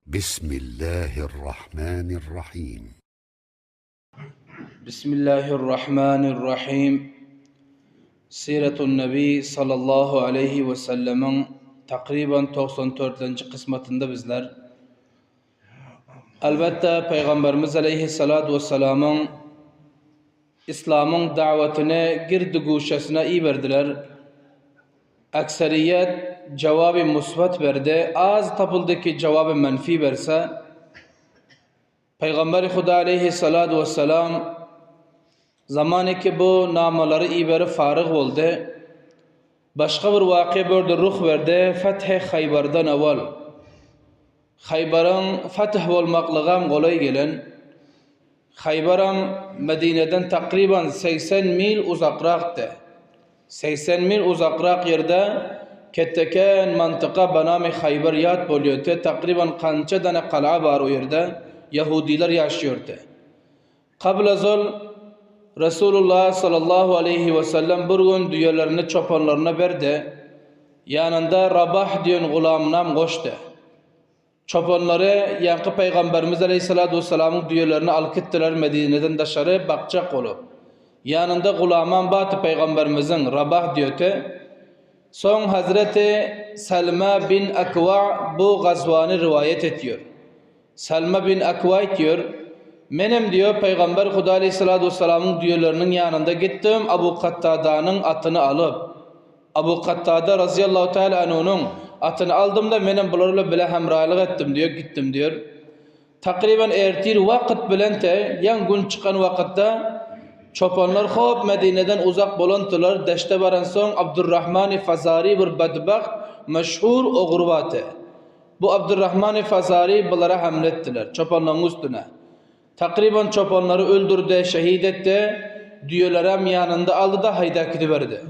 Bismillahirrahmanirrahim. Bismillahirrahmanirrahim. Siretun Nebi sallallahu aleyhi ve sellemiň takryban 94-nji kysmatynda bizler. Elbetde Pygamberimiz aleyhissalatu vesselamyň İslamyň dawatyny girdi guşasyna iberdiler. Ekseriýet jogaby musbat berdi, az tapyldy ki jogaby menfi berse. Pygamberi Huda aleýhissalatu wessalam zamany ki bu namalary iberip faryg boldy. Başga bir wakyýa berdi, ruh berdi, Fethi Haýbardan owal. Haýbaryň fetih bolmaklygam golaý gelen. Haýbaram Medineden takryban 80 mil uzakrakdy. 80 mil uzakrak ýerde keteken mantyka banamy Haýbar ýat bolýardy, takryban kança dana gala bar o ýerde, ýahudylar ýaşýardy. Kablazol Resulullah sallallahu aleýhi we sellem bir gün düýelerini çopanlaryna berdi, ýanynda Rabah diýen gulamynam goşdy. Çopanlary ýaňky Pygamberimiz aleýhissalatu wessalamyň düýelerini alyp gitdiler Medineden daşary bakjak bolup. Ýanynda gulamam bardy Pygamberimiziň, Rabah diýeti. Soň Hazreti Salma bin Akwa bu gazwany riwaýat etýär. Salma bin Akwa aýtýar, Menem diýýär, Pygamber Huda aleýhissalatu wessalamyň düýeleriniň ýanynda gitdim, Abu Kattadanyň atyny alyp. Abu Kattada razyýallahu taala anhunyň atyny aldym-da, menem bular bilen bile hemralyk etdim diýip gitdim diýer. Takryban ertir wakyt bilen te, ýaň gün çykan wakytda çopanlar hop Medineden uzak bolandylar, deşte baransoň Abdurrahmany Fazary bir bedbagt, meşhur ogry bardy. Bu Abdurrahmany Fazary bulara hamle etdiler, çopanlaryň üstüne. Takryban çopanlary öldürdi, şehit etdi, düýelerem ýanynda aldy-da haýdap gidiberdi.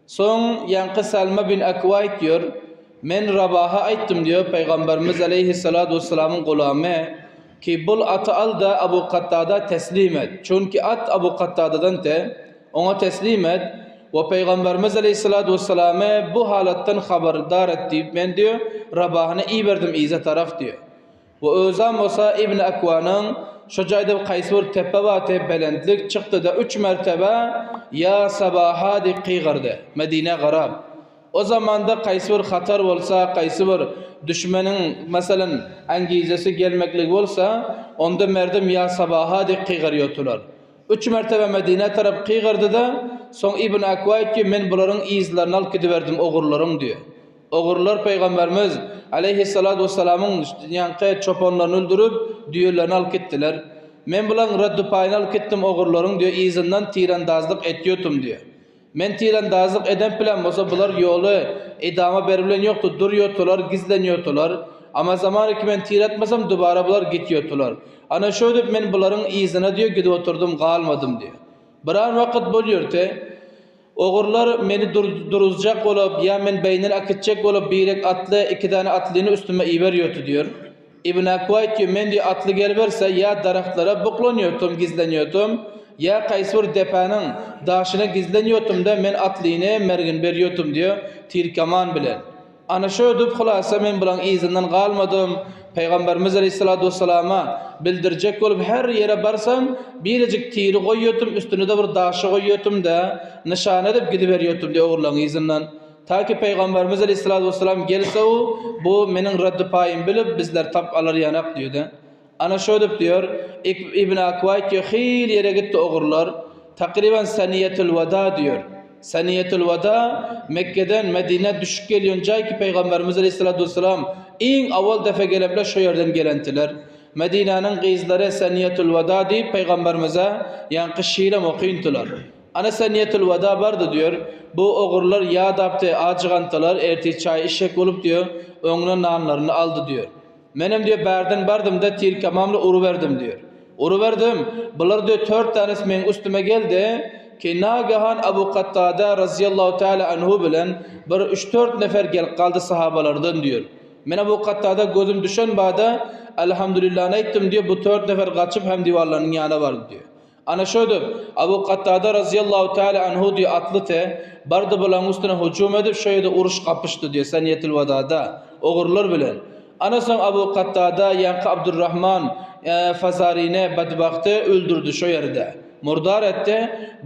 Soň ýaňky Salma bin Akwa aýtýar, Men Rabaha aýtdym diýýär, Pygamberimiz aleýhissalatu wessalamyň gulamy, ki bul aty al-da Abu Kattada teslim et. Çünki at Abu Kattadadan te, oňa teslim et we Pygamberimiz aleýhissalatu wessalamy bu halatdan habardar et diýip men diýýär, Rabahany iberdim yza taraf diýýär. We özem bolsa Ibn Akwanyň şo jaýda kaýsy bir tepe bardy, belentlik, çykdy-da üç mertebe Ýa Sabaha diýip gygyrdy, Medinä garap. O zamanda kaýsy bir hatar bolsa, kaýsy bir düşmeniň, meselem, angizesi gelmekligi bolsa, onda merdim Ýa Sabaha diýip gygyrýardylar. Üç mertebe Medinä tarap gygyrdy-da, soň Ibn Akwa aýtdy, Men bularyň yzlaryny alyp gidiberdim, ogurlaryň diýip. Ogrular Pygamberimiz, aleýhissalatu wessalamyň ýaňky çopanlaryny öldürip, düýelerini alyp gitdiler. Men bularyň reddi-paýyny alyp gitdim ogurlaryň diýe yzyndan tirendazlyk etýotum diýe. Men tirendazlyk eden bilen bolsa bular ýoly edama beribilen ýokdy, durýotular, gizlenýotular. Ama zamany ki men tir atmasam dubara bular gitýotular. Ana şöýdüp men bularyň yzyna diýe gidip oturdym galmadym diýe. Biran wakyt bolýurty. Ogrular meni duruzjak bolup, ýa men beýnini äkitjek bolup birek atly, iki däne atlyny üstüme iberýärdi diýür. Ibn Akwa aýtýar, Men diýýär, atly geliberse, ýa daragtlara buklanýardym, gizlenýärdim, ýa haýsy bir depäniň daşyna gizlenýärdim-de, men atlyny mergin berýärdim diýýär, tirkaman bilen. Ana şöýdüp, hulasa, men bulaň yzyndan galmadym. Pygamberimiz aleýhissalatu wessalama bildirjek bolup her ýere barsam, birejik tiri goýýardym, üstüne-de bir daşy goýýardym-da, nyşana edip gidiberýärdim diýip ogurlaryň yzyndan. Ta ki Pygamberimiz aleýhissalatu wessalam gelse-u, bu meniň reddi paýym bilip, bizleri tap alar ýanak diýdi. Ana şöýdüp diýer, Ibn Akwa aýtýar, Hil ýere gitdi ogrular. Takryban Saniýetül Wada diýer. Saniýetül Wada Mekgeden Medinä düşüp gelýän jaý ki Pygamberimiz aleýhissalatu wessalam iň awal defe gelenler şo ýerden gelentiler. Medinäniň gyzlary Saniýetül Wada diýip Pygamberimize ýaňky şiirem okyntylar. Ana Saniýetül Wada bardy diýer. Bu ogrular ýadapdy, ajygantylar, ertir çaý içjek bolup diýer, öňüne nanlaryny aldy diýer. Menem diýýär, bärden bardym-da, tirkamamly uruberdim diýýär. Uruberdim, bular diýýär, tört tanesi meň üstüme geldi, ki nagahan Abu Kattada razyýallahu taala anhu bilen bir üç-tört nefer gelip galdy sahabalardan diýýär. Men Abu Kattada gözüm düşen bada, Elhamdülillany aýtdym diýýär, bu tört nefer gaçyp hem diwarlarynyň ýanyna bardy diýýär. Ana şöýdüp, Abu Katada razyýallahu taala anhu diýe atly te, bardy bulaň üstüne hujum edip, şo ýerde uruş gapyşdy diýe, Saniýetül-Wedada, ogrular bilen. Ana soň Abu Kattada ýaňky Abdurrahman Fazarini bedbagty öldürdi şo ýerde. Murdar etdi.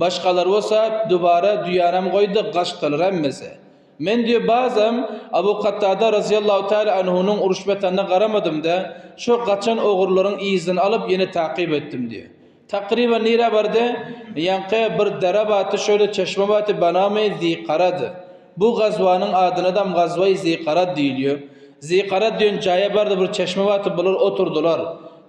Başgalary bolsa dubara düýänem goýdy, gaçdylar hemmesi. Men diýýär bazam Abu Kattada razyýallahu taala anhunyň uruş betanyna garamadym-da, şo gaçan ogurlaryň yzyny alyp ýene takyp etdim diýýär. Takryban nirä bardy? Ýaňky bir dere batdy, şöyle çeşme batdy, banamy Zikarad. Bu gazwanyň adynadam gazwaý Zikarad diýilýär. Zikarad diýen jaýa bardy, bir çeşme batdy, bular oturdylar.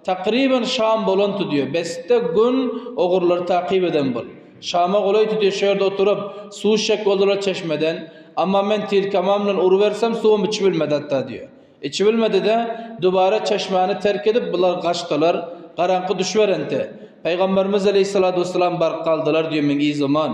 Takryban şam bolandy diýýär. Besde gün ogurlary takyp eden bul. Şama golaýdy diýýär, şu ýerde oturyp, suw içjek boldular çeşmeden. Amma men tilkamam bilen urubersem, suwam içibilmedi hatda diýýär. Içibilmedi-de, dubara çeşmäni terk edip, bular gaçdylar. Garaňky düşüberende, Pygamberimiz aleýhissalatu wessalam baryp galdylar diýýär meň yzyman.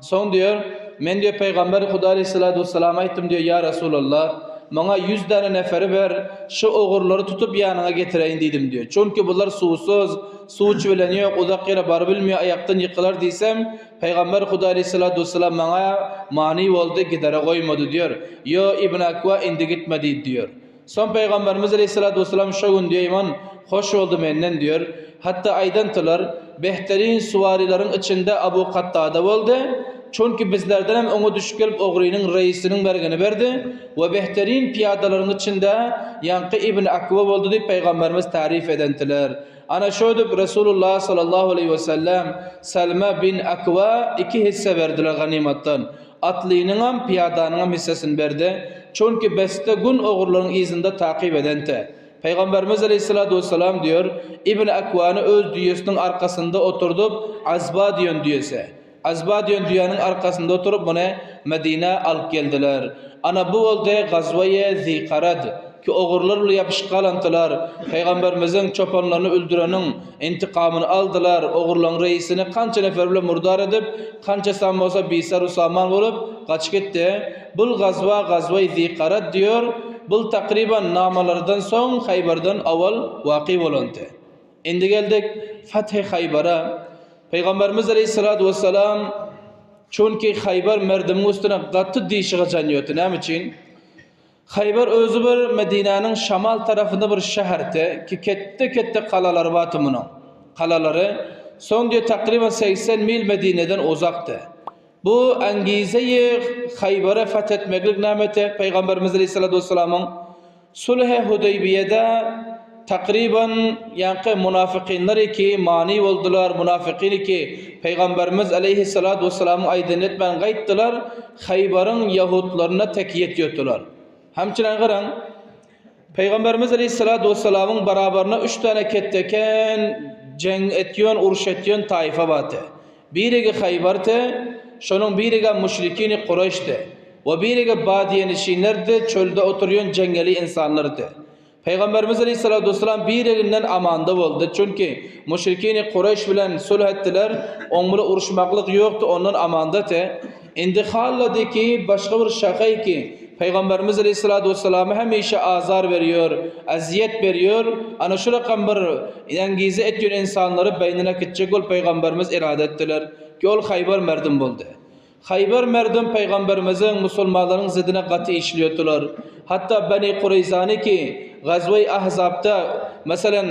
Soň diýýär, Men diýýär, Pygamberi Huda aleýhissalatu wessalama aýtdym diýýär, Ýa Resulallah, maňa ýüz däne neferi ber, şu ogurlary tutup ýanyňa getireýin diýdim diýýär. Çünki bular suwsuz, suw içibilen ýok, uzak ýere barybilmeýär, aýakdan ýykylar diýsem, Pygamber Huda aleýhissalatu wessalam maňa many boldy, gidere goýmady diýer. Ýo, Ibn Akwa indi gitme diýdi diýer. Soň Pygamberimiz aleýhissalatu wessalam şo gün diýe iman hoş boldy menden diýer. Hatda aýdantylar, Behterin suwarylaryň içinde Abu Kattada boldy. Çünki bizlerden hem öňe düşüp gelip ogrynyň reýisiniň bergini berdi we behterin pyýadalaryň içinde ýaňky Ibn Akwa boldy diýip Pygamberimiz taryf edentiler. Ana şöýdüp Resulullah sallallahu aleýhi we sellem Salma bin Akwa iki hisse berdiler ganymatdan. Atlynyňam, pyýadanyňam hissesini berdi. Çünki beste gün ogurlaryň yzynda takyp edente. Pygamberimiz aleýhissalatu wessalam diýer, Ibn Akwany öz düýesiniň arkasynda oturdyp, Azba diýen düýesi. Azba diýen düýäniň arkasynda oturyp muny Medinä alyp geldiler. Ana bu boldy Gazwaýy Zikarad, ki ogurlar bilen ýapyşyp galantylar, Pygamberimiziň çopanlaryny öldüreniň intikamyny aldylar, ogurlaryň reýisini kança nefer bilen murdar edip, kançasam bolsa biser-u-saman bolup gaçyp gitdi. Bul gazwa Gazwaýy Zikarad diýor, bul takryban namalardan soň Haýbardan owal waky bolandy. Indi geldik Fathi Haýbara. Pygamberimiz aleýhissalatu wessalam çünki Haýbar merdimiň üstüne gaty dişi gaçan ýördi. Näme üçin? Haýbar özi bir Medinäniň şamal tarapynda bir şäherdi ki ketde-ketde galalary bardy munuň. Galalary soň diýe takryban 80 mil Medineden uzakdy. Bu angizeyi Haýbary fath etmeklik nämeti Pygamberimiz aleýhissalatu wessalamyň Sulh-i Hudeýbiýede takryban ýaňky munafykynlar iki many boldular, munafykyn iki Pygamberimiz aleýhissalatu wessalamyň aýdanyny etmän gaýtdylar, Haýbaryň ýahudlaryna tekiýe etýärdiler. Hemçinen garaň, Pygamberimiz aleýhissalatu wessalamyň barabaryna üç däne ketdeken jeň etýän, uruş etýän taýfa bardy. Birigi Haýbardy, şonuň birigem müşrikini Kureýşdi we birigi badiýenişinlerdi, çölde oturýan jeňňeli ynsanlardy. Pygamberimiz aleýhissalatu wessalam biriginden amanda boldy, çünki müşrikini Kureýş bilen sulh etdiler, oň bilen uruşmaklyk ýokdy, ondan amandady. Indi hallady ki, başga bir şahy ki, Pygamberimiz aleýhissalatu wessalama hemişe azar berýär, ezýet berýär, ana şu rakam bir engize etýän ynsanlary beýnine kitjek bolup Pygamberimiz irade etdiler ki, ol Haýbar merdim boldy. Haýbar merdim Pygamberimiziň, musulmanlaryň zidine gaty işliýärdiler. Hatda Beni Kureýzany ki, Gazweý Ahzabda, meselem,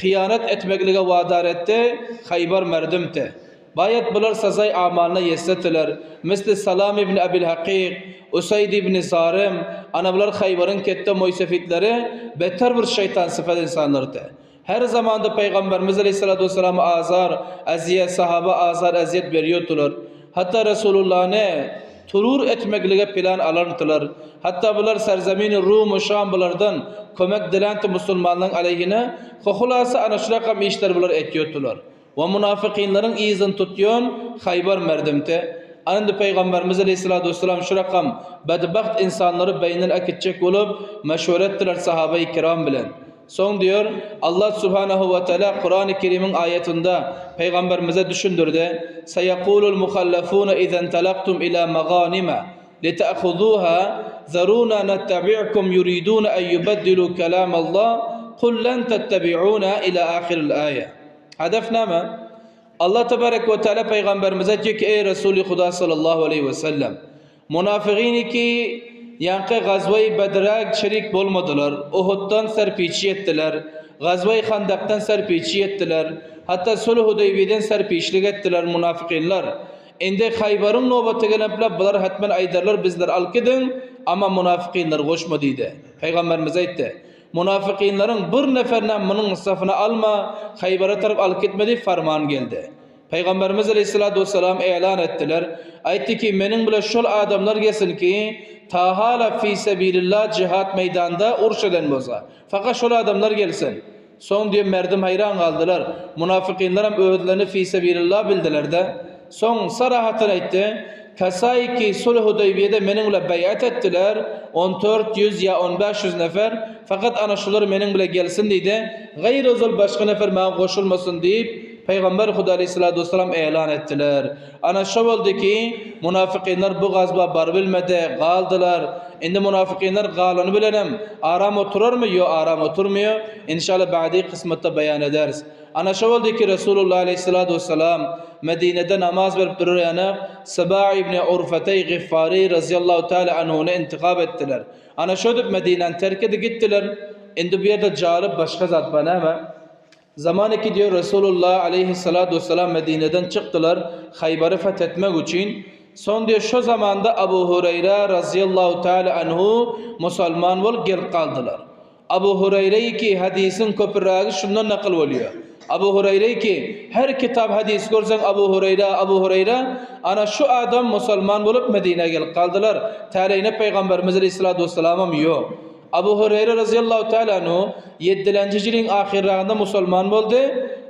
hyýanat etmeklige wadar etdi, Haýbar merdimdi. Baýat bular sazaý amalyna ýetsetiler. Misli Salam ibn Abil Hakyk, Usaýd ibn Zarym, ana bular Haýbaryň ketde moýsefitleri beter bir şeýtan sypat ynsanlardy. Her zamanda Pygamberimiz aleýhissalatu wessalama azar, ezýet, sahaba azar, ezýet berýärdiler. Hatda Resulullany turur etmeklige plan alardylar. Hatda bular serzemini Rum we Şam bulardan kömek dilänti musulmanlaryň aleýhine, hulasa ana şurakam işler bular etýärdiler. We munafykynlaryň yzyny tutýan Haýbar merdimti. Ana indi Pygamberimiz aleýhissalatu wessalam şu rakam bedbagt ynsanlary beýninden äkitjek bolup meşwere etdiler sahabeýi kiram bilen. Soň diýer, Allah subhanahu we teala Kurany Kerimiň aýatynda Pygamberimize düşündirdi, Seýekulul muhallafuna izentalaktum ila maganima lite'huzuha zaruna nettebi'kum yuriduna en yubeddilu kelamallah kul len tettebi'una ila ahiril aýe. Hedef näme? Allah tebarek we teala pygamberimize diýýär ki, eý Resuly Huda sallallahu aleýhi we sellem, munafygyny ki. Ýaňky Gazwa-i Bedre şerik bolmadylar, Uhuddan serpiçi etdiler, Gazwa-i Handakdan serpiçi etdiler, hatda Sulh-Hudeýbiden serpiçlik etdiler, munafykynlar. Indi Haýbaryň nobaty gelenple bular hetmen aýdarlar bizleri alyp gidiň, amma munafykynlary goşma diýdi. Pygamberimiz aýtdy, Munafykynlaryň bir neferinem munuň safyna alma, Haýbara tarap alyp gitme diýip farman geldi. Pygamberimiz aleýhissalatu wessalam elan etdiler. Aýtdy ki, meniň bile şol adamlar gelsin ki, ta hala fi sebilillah jihat meýdanda uruş eden bolsa. Fakat şol adamlar gelsin. Soň diýen merdim haýran galdylar. Munafykynlaram özlerini fi sebilillah bildiler-de. Soň sarahatyn aýtdy, Kasaý ki sulh Hudaýbiýede meniň bile beýat etdiler, on 400 ýa on 500 nefer, fakat ana şular meniň bile gelsin diýdi, gaýry ozal başga nefer maňa goşulmasyn diýip, Pygamber Huda aleýhissalatu wessalam elan etdiler. Ana şo boldy ki, munafykynlar bu gazwa barybilmedi, galdylar. Indi munafykynlar galany bilenem aram oturarmy? Ýo, aram oturmaýar. Inşallah ba'di kysmatda beýan ederis. Ana şo boldy ki, Resulullah aleýhissalatu wessalam Medinede namaz berip durur ýanak, Syba ibni Urfeteý Giffary razyýallahu teala anhuny intikap etdiler. Ana şödüp Medinäni terk edip gitdiler. Indi bu ýerde jalyp başga zat bar näme? Zaman iki diýer Resulullah aleýhissalatu wessalam Medineden çykdylar Haýbary fethetmek üçin. Soň diýer şo zamanda Abu Hureýre razyýallahu teala anhu musalman bolup gelip galdylar. Abu Hureýre ki hadysyň köpürägi şundan nakyl bolýar. Abu Hureýre ki her kitap hadys görseň Abu Hureýre Abu Hureýre ana şu adam musalman bolup Medinä gelip galdylar. Täleýine Pygamberimiz aleýhissalatu wessalamam ýok. Abu Hureýre razyýallahu teala anhu ýedilenji ýylyň ahyrragynda musulman boldy,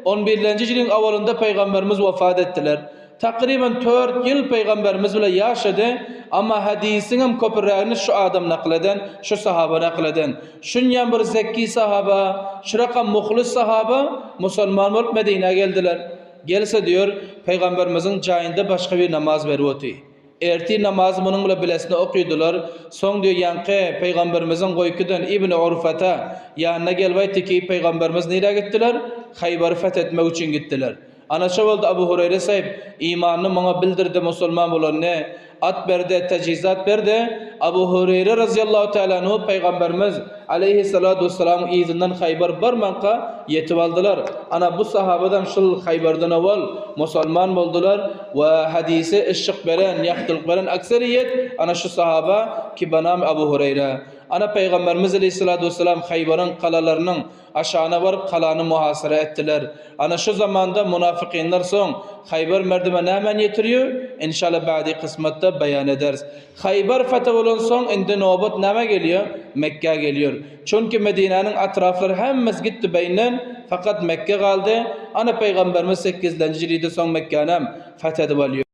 on birlenji ýylyň awalynda Pygamberimiz wefat etdiler. Takryban tört ýyl Pygamberimiz bile ýaşady, amma hadysyňam köpürägini şu adam nakyl eden, şu sahaba nakyl eden. Şunýam bir zekki sahaba, şurakam muhlys sahaba musulman bolup Medinä geldiler. Gelse diýer, Pygamberimiziň jaýynda başga bir namaz berip oty. Ertir namazy munuň bile bilesine okydylar. Soň diýýär, ýaňky Pygamberimiziň goýkiden Ibni Urfata ýanyna gelip aýtdy ki, Pygamberimiz nirä gitdiler? Haýbary feth etmek üçin gitdiler. Ana şo boldy Abu Hureýre saýyp, imanyny muňa bildirdi, musulman bolanyny, at berdi, täjizat berdi. Abu Hureýre razyýallahu teala anhu Pygamberimiz aleýhissalatu wessalamyň yzyndan Haýbar barmanka ýetip aldylar. Ana bu sahabadam şul Haýbardan owal musalman boldular we hadise yşyk beren, ýagtylyk beren akseriýet ana şu sahaba ki banamy Abu Hureýre. Ana Pygamberimiz aleýhissalatu wessalam Haýbaryň galalarynyň aşagyna baryp galany muhasara etdiler. Ana şu zamanda munafykynlar soň Haýbar merdime nämäni ýetirýär? Inşallah ba'di kysmatda beýan ederis. Haýbar fethe bolansoň indi nobat nämä gelýär? Mekgä gelýär. Çünki Medinäniň atraflary hemmesi gitdi beýinden, fakat Mekge galdy. Ana Pygamberimiz sekizlenji ýylyda soň Mekgänem feth edip alýar.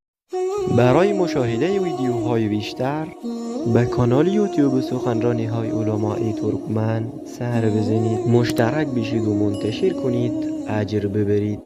برای مشاهده ویدیوهای بیشتر به کانال یوتیوب سخنرانی های علمای ترکمن سر بزنید مشترک بشید و منتشر کنید اجر ببرید.